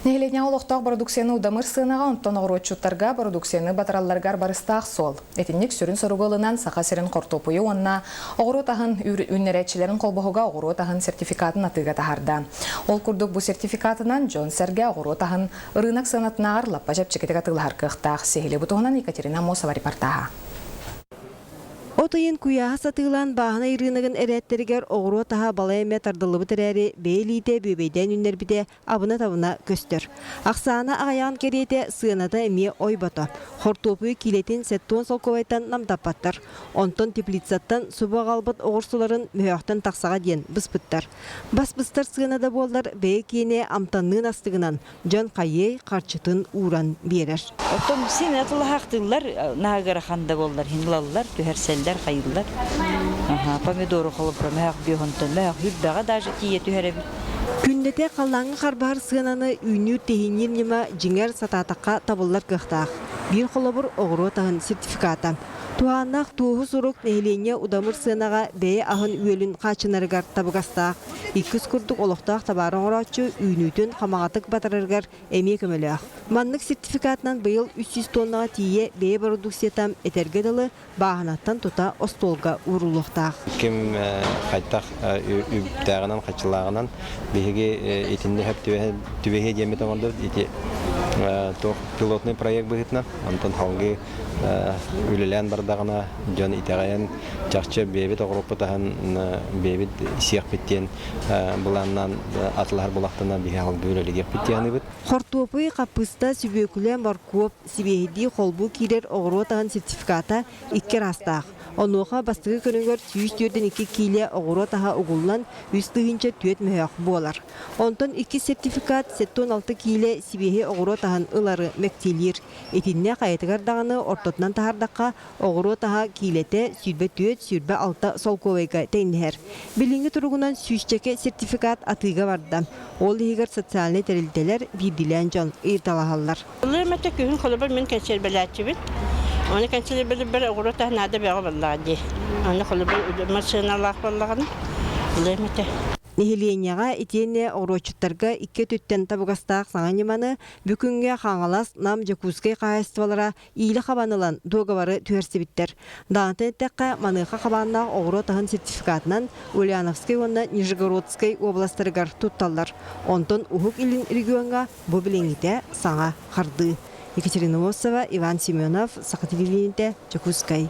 Нэһилиэнньэҕэ олохтоох бородууксуйаны удамыр сыанаҕа, онтон оҕуруотчуттарга бородууксуйаны батаралларыгар барыстаах суол. Итинник сүрүн соругу ылынан Саха сирин хортуоппуйу уонна оҕуруот аһын үүннэрээччилэрин холбоһуга оҕуруот аһын сертификатын атыыга таһаарда. Ол курдук бу сертификатынан дьон-сэргэ оҕуруот аһын ырыынак сыанатынааҕар лаппа чэпчэкитик атыылаһар кыахтаах. Сиһилии бу туһунан Екатерина Аммосова репортаһа. От ыйын куйааһа сатыылаан бааһынай ырыынагын эрээттэригэр оҕуруот аһа балай эмэ тардыллыбыт эрээри, бэйэ илиитэ бүөбэйдээн үүннэрбитэ абына-табына көстөр. Ахсаана аҕыйаҕын кэриэтэ, сыаната эмиэ ойбото. Хортуоппуйу киилэтин 70 солкуобайтан намтаппаттар. Онтон теплицаттан субу аҕалбыт оҕурсуларын мөһөөхтөн тахсаҕа диэн быспыттар. Бас быстар сыана да буоллар, бэйэ киэнэ амтанныын астыгынан дьон хайыай харчытын ууран биэрэр. Оттон син атылаһаахтыыллар, наһаа ыарахан да буоллар иһин ылаллар, түһэрсэллэр, хайыыллар. Аха, помидору холобура мөһөх бүөһүнтэн мөһөх үрбэҕэ даже тиийэ түһэрэбит. Күннэтэ халлааҥҥа харбаһар сыананы үүнүүр-тэһиинниир ньыма дьиҥэр сатаатахха табыллар кыахтаах. Биир холобур оҕуруот аһын сертификата. Туһааннаах туоһу сурук нэһилиэнньэ удамыр сыанаҕа бэйэ аһын-үөлүн хааччынарыгар табыгастаах. Иккис курдук олохтоох табаары оҥорооччу үүнүүтүн хамаҕатык батарарыгар эмиэ көмөлөөх. Маннык сертификатынан быйыл 300 тоннаҕа тиийэ бэйэ бородууксуйата этэргэ дылы бааһынаттан тута остуолга ууруллуохтаах. Ким хайдах үптээҕинэн, хаччылааҕынан биһиги итиннэ сөп түбэһиэ диэммит оҥордубут. Ити туох пилотный проект быһыытынан, онтон салгыы үлэлээн бардаҕына дьон итэҕэйэн чахчы бэйэбит оҕуруоппут аһын бэйэбит сиэхпит диэн былааннаан атылаһар булахтана биһи алгыы үлэлиэхпит диэн Хортуопуй, хаппыыста, сүбүөкүлэ, моркуоп, сибиэһэйдии холбуу киирэр оҕуруот аһын сертификата икки араастаах. Онуоха бастакы көрүҥэр 142 киилэ оҕуруот аһа угуллан 3400 мөһөөх буолар. Онтон иккис сертификат 76 киилэ сибиэһэй оҕуруот аһын ылары мэктиэлиир. Итиннэ хайатыгар даҕаны ортотунан таһаардахха, оҕуруот аһа киилэтэ 24-26 солкуобайга тэҥнэһэр. Билиҥҥи туругунан сүүсчэкэ сертификат атыыга барда. Ол иһигэр социальнай тэрилтэлэр, биирдиилээн дьон ыйыталаһаллар. Ылыам этэ күһүн холобур мин кэнсиэрбэлээччибин. Оны кэнсиэрбэлэрбэр оҕуруот аһа наада бөҕө буоллаҕа дии. Аны холобур массыыналаах буоллаҕына ылыам этэ. Нэһилиэнньэҕэ итиэннэ оҕуруотчуттарга икки өттүттэн табыгастаах саҥа ньыманы бүгүҥҥэ Хаҥалас, Нам, Дьокуускай хаһаайыстыбалара иилэ хабан ылан дуогабары түһэрсибиттэр. Даҕатан эттэххэ, маныаха хабааннаах оҕуруот аһын сертификатынан Ульяновскай уонна Нижегородскай уобаластарыгар тутталлар. Онтон Уһук Илин региоҥҥа бу билиҥҥитэ саҥа хардыы. Екатерина Осова, Иван Семенов, Саха телевидениетэ, Дьокуускай.